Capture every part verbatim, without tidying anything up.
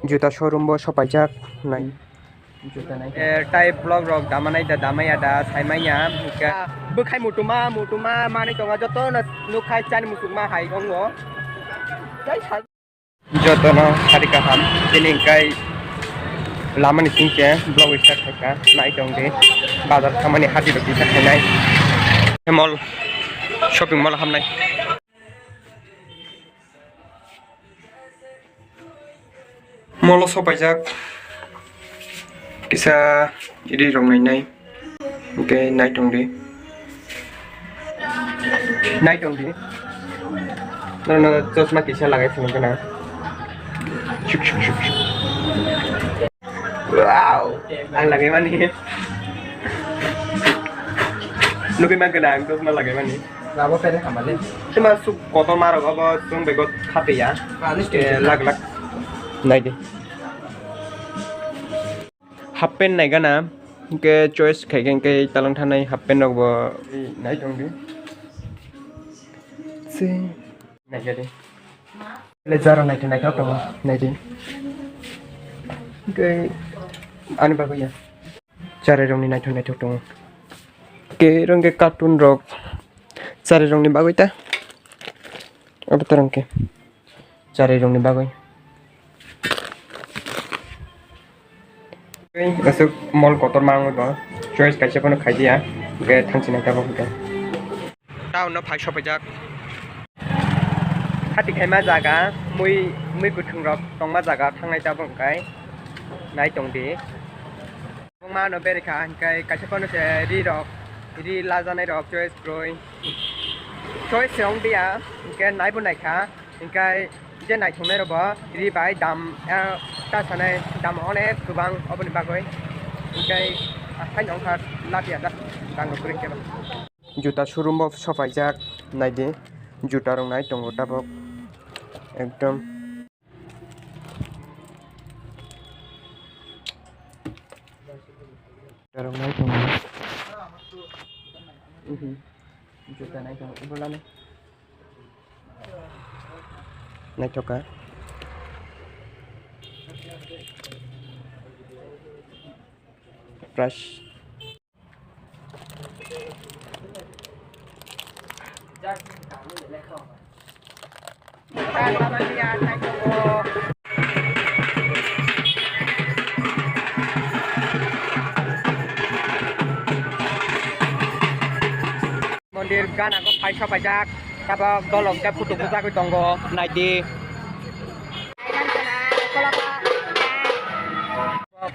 Juta showroom bo sopaijak nai. Juta nai. Eh, tai vlog rok damanai da damaya da saimanya. Hingke bwkhai mutuma, mutuma manwi tonga joto no nukhai chani musukma hai tongo. Tai sa- Joto no sari kaham. Tini hingkai lama ni singke vlog start khaika. Nai tong di. Bazar thamani hati rok kisa khainai. Mall, shopping mall hamnai. Molo sopaijak kisa iri rok nainai, hingke naitong di, naitong di. Nono chosma kisa lagai phunuk gana. Shuk, shuk, shuk, shuk. Wow, ang lagai mani. Nugui man gana ang chosma lagai mani. Rabo pere hamale. Tuma suk kotor marok obo chwng bego khatiya. Ani Eh, stage lak lak. Nai di. Half pant nai gana. Hingke choice khai khe hingke talang thanai half pant rok bo nai tong di. Si. Nai gadi. Le jara nai tong nai tong nai di. Hingke ani bagwi ya. Charai rokni naithok naithok tongo. Ke rong ke cartoon rok charai rokni bagwi ta. Abo to rong ke charai rokni bagwi. Aswk mall kotor ma wngwi bo choice kaisa phano khai diya. Ke thangsi nai tabok hwnkhe. Town no phai sopaijak. Hati khaima jaga, mui, mui kwthwng rok tongma jaga thangnai tabok hwnkhe nai tong di. Kwbangma no berikha hwnkhe kaisa phano se ri rok, ri lajanai rok choice kwrwi. Choice se wng biya hwnkhe naibo naikha hwnkhe je naithoknai rok bo ri bai dam, eh, ta sanai dam onek kwbang oboni bagwi hwnkhe haino wngkha lapiya da dang rok kwrwi khe. Juta showroom bo sopaijak, naidi juta rok nai tongo tabok ekdom. Juta rok nai tongo. Mhm. Juta nai tongo, ibo lama. Naithok kha. Price. Mondir gana kok phai sopaijak, tabok dolok khe photo bujagwi tongo, naidi.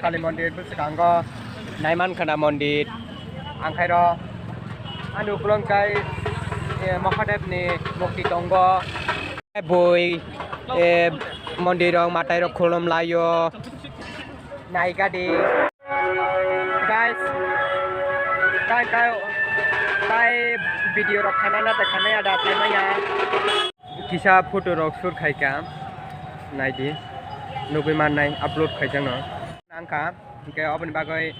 Kali mondir bwskango naimankha na mondir, ang khairo ani ukulok kai, eh, Mahadev ni murti tongo. Bui, eh, mondir rok, matai rok khulum laio. Naikha di. Guys, tai, tai, tai video rok khaina na ta khaina ya da khaina ya. Kisa photo rok shoot khaika. Naidi. Nugui mannai upload khaijakno. Nangkha. Hingke oboni bagwi,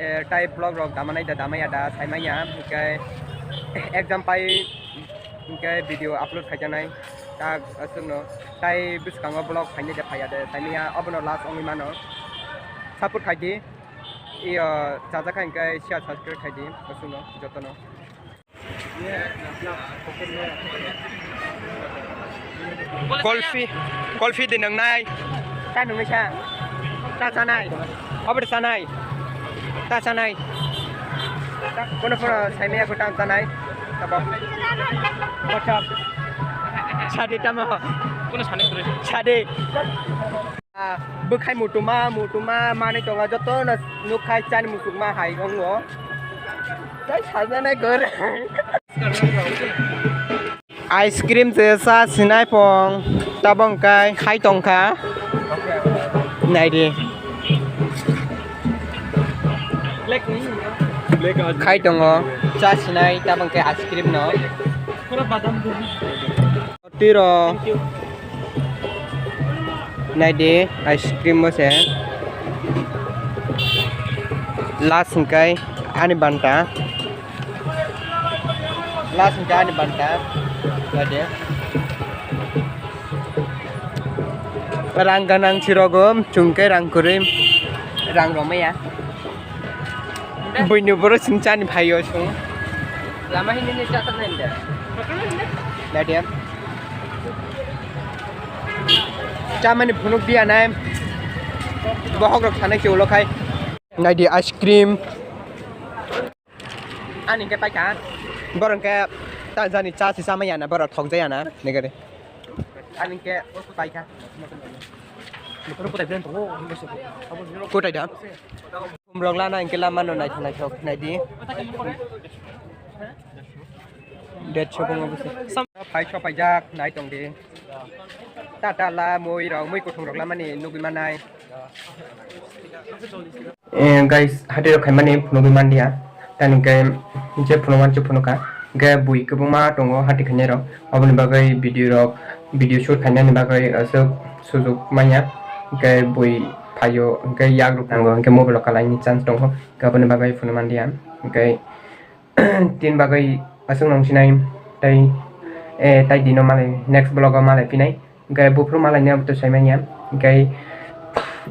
eh, tai vlog rok damanai da damaya da saimanya. Hingke exam pai hingke video upload khaijaknai. Tak aswkno tai bwskango vlog phainai da phaiya de saimanya. Obono last wngwi mano. Support khaidi. Iyo, chajakha hingke share, subscribe khaidi, aswkno, jotono. Kolfi, kolfi di nwngnai. Ta nungwi sa. Ta chanai. Abri chanai. Ta chanai. Ta, kono kono saimaya ko ta chanai. Tabo. What's up? Sadi tamo. Kono sani kure. Sadi. Ah, bwkhai mutuma, mutuma manwi tongo, joto no nukhai chani musukma hai tongo. Tai sajana gore. Ice cream se sa sinai pong, tabong kai khai tongkha. Naidi. Khai tongo, cha sinai tabong kai ice cream no. Tiro. Naidi ice cream bo se. Last hingkai ani banta. Last hingkai ani banta. Naidi. Rang ganang si rogo, chwng khe rang kwrwi, rang romaya. Buini boro chwng chani phaio chwng. Lama hini ni cha ta nai de. Naidi. Chamani phunuk dia nai. Bohok rok sanai se ulo khai. Naidi ice cream. Ani ke paikha. Borok ke ta jani cha si sama yana, borok thok jaya na. Negere. Ani ke paikha. Kotai da. Umrok lana hingke lama no naithok naithok naidi. Date sokong obo se. Phai sopaijak nai tong di. Ta ta la mui rok, mui kuthum rok lamani nugwi manai. Eh, guys, hati rok khaimani phunugwi manliya. Tani hingke je phunuk manse phunukha. Hingke bui kwbangma tongo hati khainai rok. Oboni bagwi video rok, video shoot khainani bagwi aswk sujuk manya. Hingke bui phaio, hingke yak rok nango, hingke mobile o kalaini chance tongo. Hingke aboni bagwi phunuk manliya. Hingke tin bagwi aswk nung sinai tei, eh, tei dino malai next vlog o malai phinai. Hingke buphuru malai ni abo to sai manya. Hingke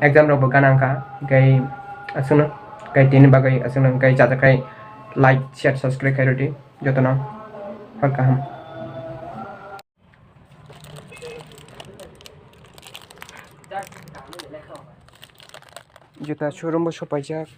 exam rok bo gana wngkha. Hingke aswkno, hingke tini bagwi aswkno hingke chajakkhai like, share, subscribe khai rwdi jotono. Hor kaham. Juta showroom bo sopaijak.